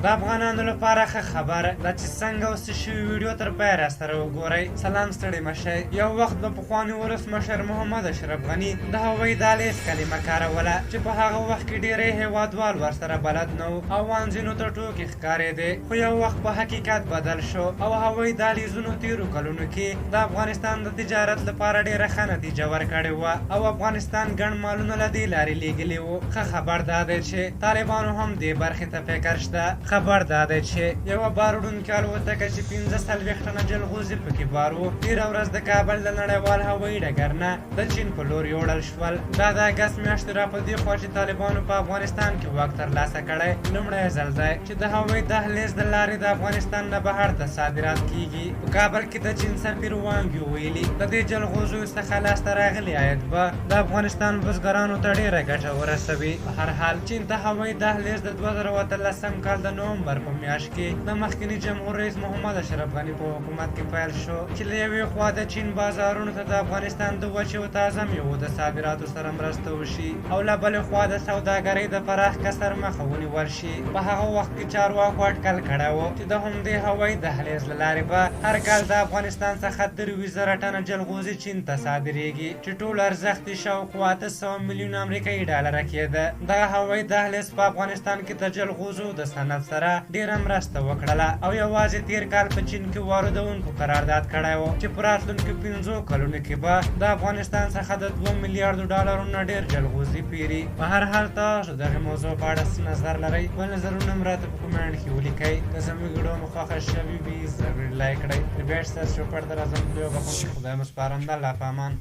د افغانانو لپاره ښه خبر دا چې څنګه او څه شوي، ویډیو تر پایه راسره وګورئ. سلام، ستړي مه شئ. یو وخت به پخواني ولسمشر محمد اشرف غني د هوایي دهلیز کلمه کاروله چې په هغه وخت کې ډیری هیوادوال ورسره بلد نه وو او ان ځینو ته ټوکې ښکارېدې، خو یو وخت په حقیقت بدل شو او هوایي دهلیزونو تیرو کلونو کې د افغانستان د تجارت لپاره ډیره ښه نتیجه ورکړې وه او افغانستان ګڼ مالونه له دې لارې لیږلي وو. ښه خبر دا دی چې طالبانو هم دې برخې ته فکر شته. خبر دا دی چې یوه بار وړونکې الوتکه چې 45 ټنه جلغوزي پکې بار وو، تېره ورځ د کابل د نړیوال هوایي ډګر نه د چین په لور یوړل شول. دا د اګست میاشتې را په دې خوا چې طالبانو په افغانستان کې واک ترلاسه کړی، لومړی ځل دی چې د هوایي دهلیز د لارې د افغانستان نه بهر ته صادرات کیږي. په کابل کې د چین سفیر وانګ یو ویلي، د دې جلغوزیو څخه لاسته راغلي عاید به د افغانستان بزګرانو ته ډېره ګټه ورسوي. په هر حال، چین ته هوایي دهلیز د 2018 کال د نومبر په میاشت کې د مخکني جمهور رئیس محمد اشرف غني په حکومت کې پیل شو چې له یوې خوا د چین بازارونو ته د افغانستان د وچې او تازه میوو د صادراتو سره مرسته وشي او له بلې خوا د سوداګرۍ د پراخ کسر مخه ونیول شي. په هغه وخت کې چارواکو اټکل کړی و چې د همدې هوایي دهلیز له لارې به هر کال د افغانستان څخه 23,000 ټنه جلغوزي چین ته صادرېږي چې ټول ارزښت یې شاوخوا 800 میلیونه امریکایي ډالره کېده. دغه هوایي دهلیز په افغانستان کې د جلغوزو د صنعت سره ډېره مرسته وکړله او یوازې تېر کال په چین کې واردوونکو قرارداد کړی و چې په راتلونکو 5 کلونو کې به د افغانستان څخه د 2 میلیاردو ډالرو نه ډېر جلغوزي پیري. په هر حال، تاسو دغې موضوع په اړه څه نظر لرئ؟ خپل نظرونه هم راته په کومنټ کې ولیکئ. که زموږ ویډیو مو خوښه شوې وي، ضرور لایک کړئ. بیا ستاسو چوپړ ته راځم په یو بخښونکي خدای مو سپارم. د الله په امان.